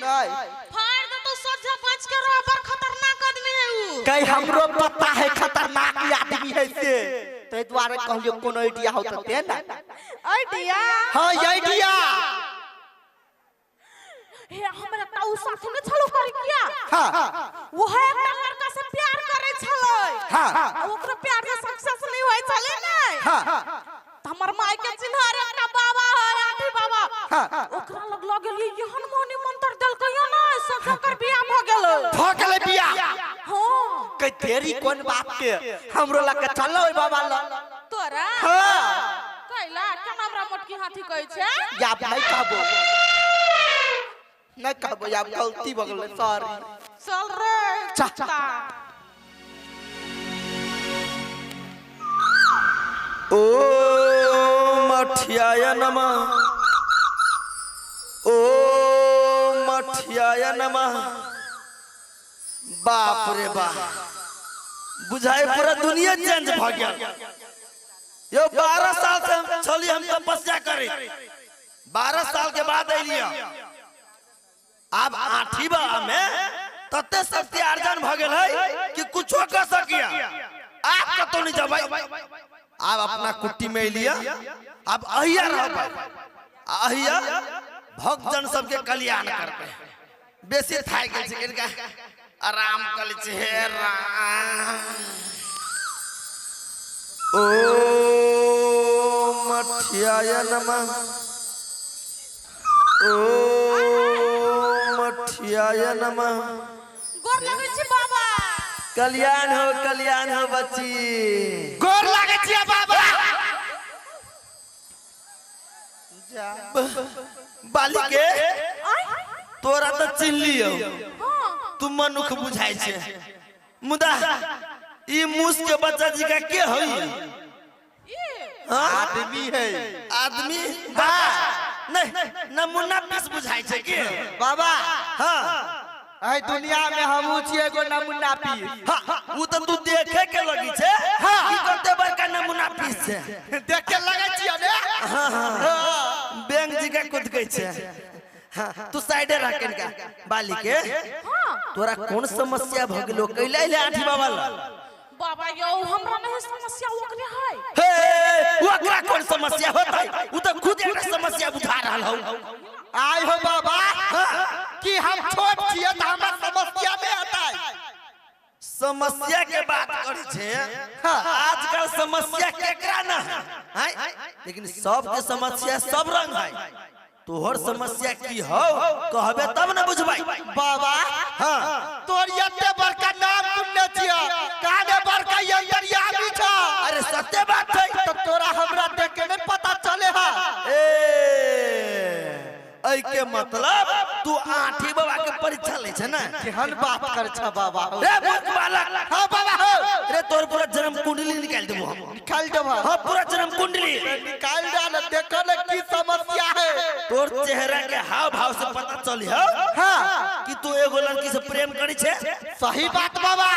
नहीं। फाड़ दे तो सोझा बच के रह, बड़ खतरनाक आदमी है ऊ। कहीं हमरो पता है खतरनाक ही आदमी है से, तो दुआरे कहलियो कोनो आइडिया हो तो दे ना। आइडिया? हाँ आइडिया। हे हमरा त ऊ साथ में छलो कर किया। हाँ। वो है एकटा लड़का से प्यार करे छलै। हाँ। आ ओकरो प्यार में सक्सेस नहीं होय छलै ने। हाँ। त हमर माय के चिन्हार एकटा बाबा है, आठी बाबा। हाँ। ओकरा लग लग गेलियै, एहन मोहनी मंत्र देलकै ने, सब ओकर बियाह भ गेलै। भ गेलै बियाह? हाँ। कह तेरी कोन बात के, हमरो लग के चलो ओइ बाबा लग। तोरा? हाँ। कैला केना हमरा मोटकी हाथी कहै छै? या नहीं कहबो, नहीं कहबो, या गलती भ गेलै, सॉरी। चल रे चा। कुत्ता। ओम अठियाय नमः, ओम अठियाय नमः। बाप रे बाप, बुझाए पूरा दुनिया चेंज भ गेल। यो 12 साल से हम छली, हम तपस्या करे, 12 साल के बाद अलिया। आब आठी बा में तते शक्ति अर्जन भ गेल है कि कुछो कर सकिया। आप कतौ नहीं जबै, आब अपना कुट्टी में अलिया, आब अहिया रहबै, अहिया भक्तजन सबके कल्याण करबै। बेसी थाकि गेल छै, कनिका आराम कर लै छी। हे राम, ओम अठियाय नमः, ओम अठियाय नमः। गोर लगै छी बाबा। कल्याण हो, कल्याण हो बच्ची। गोर लागै छी बाबा। बालिके तोरा तो चिन्ह लियो, हाँ। तू मनुख बुझाइ छै, मुदा ई मूस के बच्चा जी का के होई? हाँ? आदमी है। आदमी? नहीं, नमूना पीस बुझाइ छै के बाबा? हाँ। एहि दुनिया में हमहूँ छियै एगो नमूना पीस। हाँ, उ तो तू देखे के लगी छै। हाँ। की कते बड़का नमूना पीस छै, देख के लगै छियै ने। हाँ हाँ, बैंक जी का कुद गई छै। हाँ, तू साइडे रख कनिका। बालिके हाँ। तोरा कौन समस्या भ गेलो, कैला अइले आठी बाबा लग? बाबा यौ, हमरा नहीं समस्या, ओकरे है। हे, ओकरा कौन समस्या होतै, उ तो खुद एकरा समस्या बुझा रहल हौ। आइ हो बाबा, कि हम छोट छियै तऽ हमरा समस्या नहि हेतै? समस्या के बात करै छै। हाँ। आजकल समस्या केकरा ना है, हैं? लेकिन सबके समस्या सब रंग है। तोहर समस्या की हो कहबे तब न बुझबै। बाबा। हाँ। तोर एते बड़का नाम सुनने छियै, काने बड़का अंतर्यामी छ। अरे सत्य बात है। तऽ तोरा हमरा देख के नहीं पता चले है? ए, ऐ के मतलब तू आठी बाबा के परीक्षा लै छै ने? केहन बात कर छ बाबा। रे मूर्ख बालक। हाँ बाबा हो। रे तोर पूरा जन्म कुंडली निकाल देबो हम। निकाल देबो? हाँ, पूरा जन्म कुंडली निकाल दे ने, देखो ने की समस्या है। तोर चेहरा के हाव भाव से पता चली हो। हाँ। कि तू एगो लड़की से प्रेम करी छे। सही बात बाबा।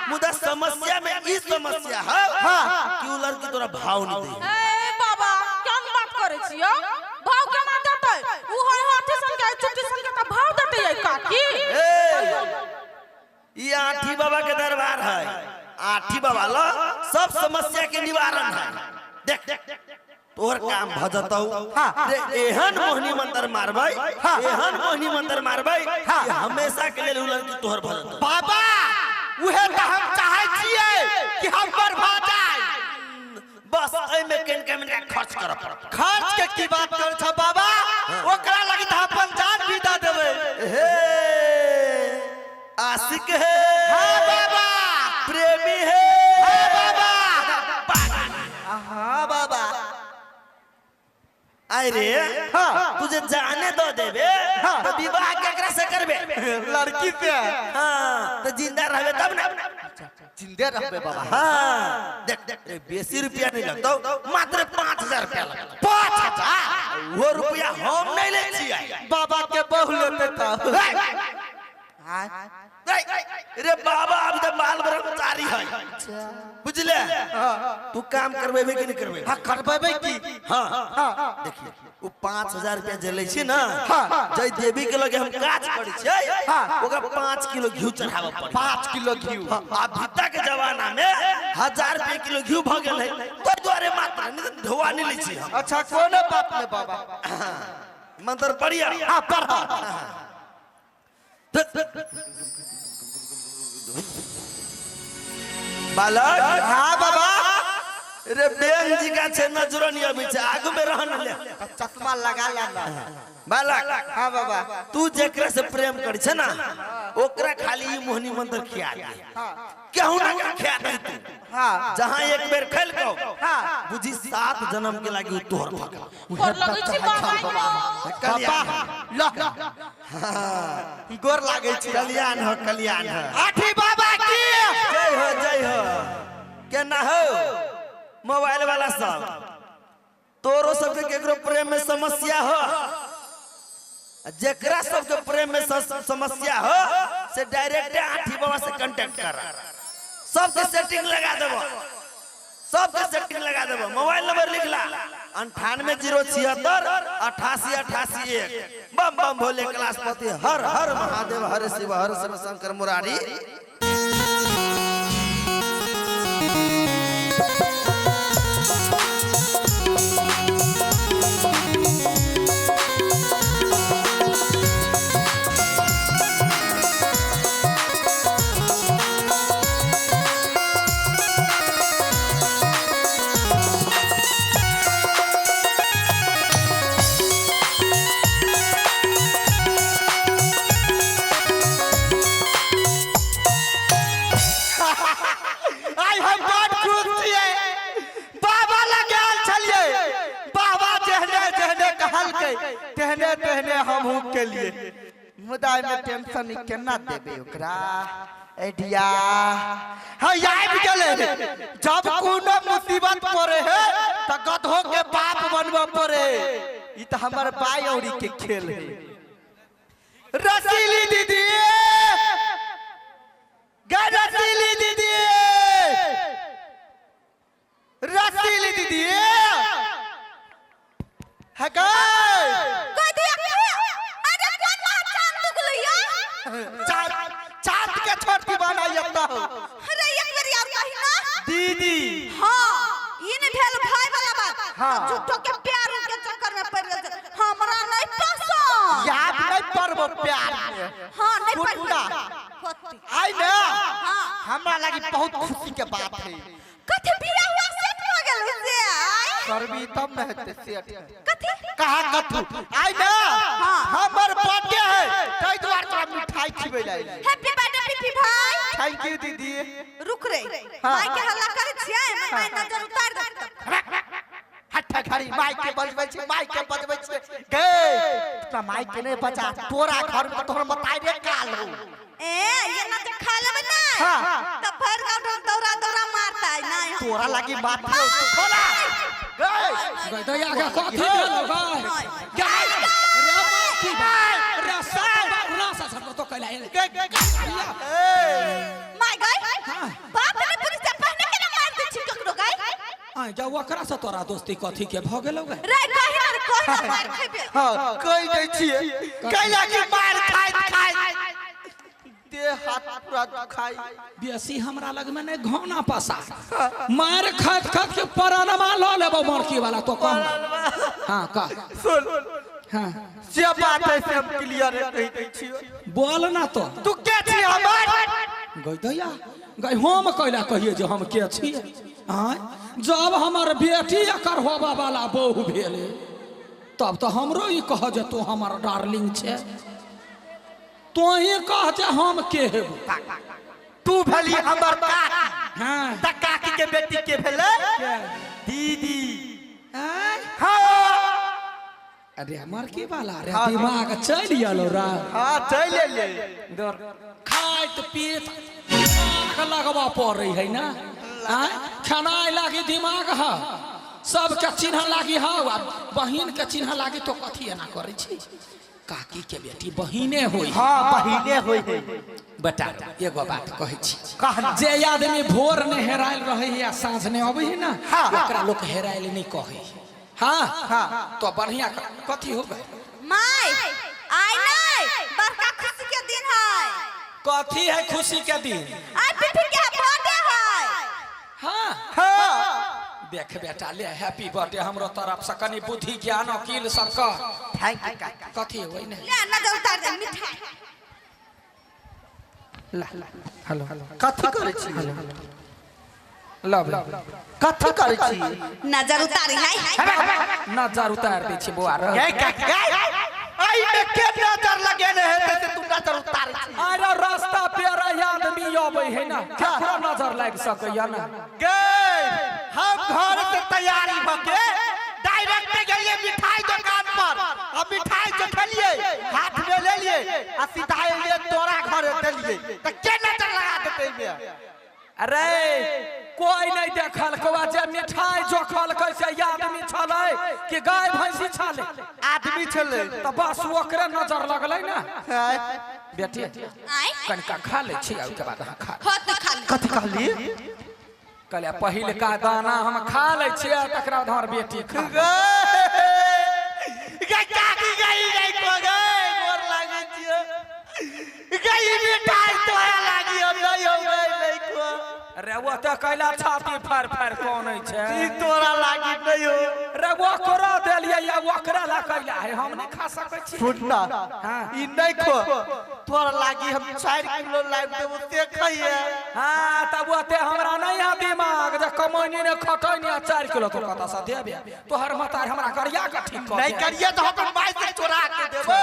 मुदा समस्या में ई समस्या है। हाँ। कि उ लड़की तोरा भाव नहीं दे। ए बाबा, केहन बात करै छियै? भाव केना देतै? ऊ है हाथी सन के, चुट्टी सन के, तऽ भाव देतै यै काकी? ए, ई आठी बाबा के दरबार है, आठी बाबा ल सब समस्या के निवारण है। देख, तोहर काम भ जतौ। रे एहन मोहिनी मंत्र मारबै, एहन मोहिनी मंत्र मारबै कि हमेशा के लेल उ लड़की तोहर भ जतौ। बाबा, उहे तऽ हम चाहै छियै कि हमर भ जाय। बस एहिमे कनिका मनिका खर्च करऽ पड़त। खर्च के की बात कर छ बाबा, ओकरा लगी तऽ अपन जान भी दऽ देबै। हे आशिक है। हाँ बाबा। प्रेमी है। हाँ बाबा, हाँ बाबा। अरे हाँ। तुझे जाने दो देबे। हाँ। तो विवाह केकरा से करबे? लड़की से। हाँ, तो जिंदा रहबे तब ना। जिंदे रहबे बाबा। हाँ, देख देख, रे बेसी रुपया नहीं लगतौ, मात्र 5000 रुपया लगतौ। 5000? वो रुपया हम नहीं ले छियै। बाबा के बहु लेते तब। रे बाबा अब तो बाल ब्रह्मचारी है बुझले तू काम करबेबे कि नहीं करबे हाँ करबेबै की हाँ देखिए वो 5000 रुपया जे लै छै ना जय देवी के लगे हम काज करै छियै ओकरा 5 किलो घी चढ़ाबऽ पड़ै 5 किलो घी हाँ, आ भीता के जमाना में 1000 रुपया किलो घी भऽ गेल है तो दुआरे मात्र नहीं तऽ धोआ नहीं लै छियै हम अच्छा कोनो बात नहीं बाबा मंत्र पढ़िया हाँ पढ़ बालक हाँ बाबा रे बेन जी का छे नजरो नहीं अबै छै आगू में रहन ले चश्मा लगा लेना बालक हाँ बाबा तू जेकरा से प्रेम करै छै ना ओकरा खाली ई मोहनी मंत्र खिया दे केहू ना के खिया दे तू हाँ जहां एक बेर खेल को हाँ। बुझी 7 जन्म के लागी उ तोहर भगल गोर लगै छी बाबा कल्याण ल गोर लागै छी कल्याण हो कल्याण हो आठी बाबा की जय हो जय हो केना हो मोबाइल वाला सब तोरो सबके केकरो प्रेम में समस्या हो जेकरा सबके प्रेम में समस्या हो से डायरेक्ट आठी बाबा से कांटेक्ट कर सबके सेटिंग लगा देबो सबके सेटिंग लगा देबो मोबाइल नंबर लिख ला 98 076 88 88 1 बम बम भोले कैलाशपति हर हर महादेव हर शिव हर शिव शंकर मुरारी। आई हम बड़ खुश छियै बाबा लग गेल छलियै बाबा जेहने जेहने कहलकै तेहने तेहने हमहूँ केलियै मुदा एहिमे टेंशन ई केना देबै ओकरा आइडिया हाँ आबि गेलै जब कोनो मुसीबत पड़े है तऽ गधो के बाप बनबऽ पड़े ई तऽ हमर बाई औरी के खेल है रसीली दीदी गे रसीली दीदी रसीली दीदी है गए कह दिया अरे कोन माँ चांद दुगलैया चांद चांद के छोड़ दीवाना यत्ता हो अरे एक बेर और कही ना दीदी हाँ ई ने भेल भाई वाला बात हाँ। तो झूठो के प्यार के चक्कर में पड़ गेल छै। हमरा नहीं पसंद याद नहीं पड़बो प्यार में हाँ नहीं पड़ कुत्ता। कथी आई ना हाँ। हमरा लगी बहुत खुशी के बात है कथी बियाह हुआ सेट भ गेल से आई करबी तब न हेतै सेठ कथी कहा कथू आई ना हाँ। हमर बर्थडे है ताहि दुआरे तोरा मिठाई खिबै ला अयली। हैप्पी बर्थडे पीपी भाई thank you दीदी रुक रे हाँ। माई के हल्ला करे छियै माई नजर उतार देत हट्ठा घड़ी माई के बजबै छै माई के बजबै छै गे तोरा माई के नहीं बचा तोरा घर में तोहर मताई रे काल हो ए ये ना जे खा लेबै ना हाँ। त भर गांव ढंग दौरा दौरा मारता है नहीं हम- तोरा लागी माथी हो तोरा गे गई दैया के कथी भेलो गई गे रे माटी रे सात बार ना ससुर तो कैला गे गे ए माय गई बाप रे पुलिस से पहने के ना मार दे छी ककरो गई आ जा ओकरा से तोरा दोस्ती कथी के भ गेलो गे रे कहि ना कहि ना मार खेबे हां कहि दै छियै कैला की मार खाइत खाइत देह हाथ पूरा दुखाई बेसी हमरा लग में नहीं घौना पसा मार खात खात के परानमा ल लेबो मरकी वाला तो कह ना हां कह सुन हां जे बात है से हम क्लियर कहि दै छियै बोल ना तो तू के छी हमर गई दैया गई हम कैला कहिए जे हम के छी आँय जब हमर बेटी एकर होबऽ वाला बहू भेले तब तो हमरो ई कह जे तू हमर डार्लिंग छे तोही कह जे हम के हेबो तू भेली हमर काकी हाँ त काकी के बेटी के भेलै दीदी आँय? हाँ अरे मरकी वाला रे दिमाग चलि गेलो रा हाँ चलि एलियै खाइत पीत दिमाग लगबऽ पड़ै है ना आँय खेनाइ लागी दिमाग ह सबके चिन्ह लागी हौ आ बहिन के चिन्ह लागी तो कथी एना करै छी काकी के बेटी बहिने होई हाँ बहिने होई है बेटा एगो बात कहै छी कहना। जे आदमी भोर ने हेरायल रहै है आ साँझ ने अबै है ना हाँ। ओकरा लोक हेरायल नहीं कहै है। हाँ हाँ। तो बढ़िया कथी हो गए माय आइ नहीं बड़का खुशी के दिन है। कथी है खुशी के दिन? आइ पीपी के बर्थडे है। हाँ हाँ। देख बेटा ले हैप्पी बर्थडे हमरो तरफ से, कनी बुद्धि ज्ञान अकील सब कर। Thank you काका। कथी होई ने? ले नजर उतार दे मिठाई। ला हेलो कथी करै छी? लव कथी करै छी? नजर उतारी है। नजर उतार दै छी बौआ रे। गै काकी गै, एहि में के नजर लगेने हेतै से तू नजर उतारै छी? अरे रास्ता पेरा आदमी अबै है ना, ककरो नजर लागि सकैया ना। गै हम घर से तैयारी भके डायरेक्ट गेलिए मिठाई दुकान पर, आ मिठाई जो खेलिए हाथ में ले लिए आ सीधा एलिए तोरा घरे देलिए, त के नजर लगा देतै में? अरे कोई नहीं देखल कौआ जे मिठाई जोखल कैसे आदमी छलै कि गाय भैंसी छलै? आदमी छलै। तऽ बस ओकरे नजर लगलै ना। बेटी आइ कनिका खा लै छी आ ओहिके बाद अहाँ खा। हो तो खा ले। कथी कहली? कहलियै पहिलका दाना हम खा लै छियै तकरा बाद हमर बेटी खा। गै गै काकी गै गै को गै गोर लागै छियै गै, मिठाई तोरा लागी हम नहीं हो गै नहीं को। अरे वो तऽ कैला छाती फाड़ फाड़ कौन छै? ई तोरा लागी नहीं हो। रे ओकरो देलियै या ओकरा ला कैला है, हम नहीं खा सकै छी। फुटना हाँ। ई नहीं खो, तोरा लागी हम 4 किलो लाइब देबो से खाइए। हाँ तब ओते हमरा नहीं है दिमाग जे कमैनी ने खटैनी आ 4 किलो तो कतऽ से देबे? तोहर मतार हमरा करिया के ठीक कर नहीं देबे। करिए तो हम अपन माय से चोरा के देबो।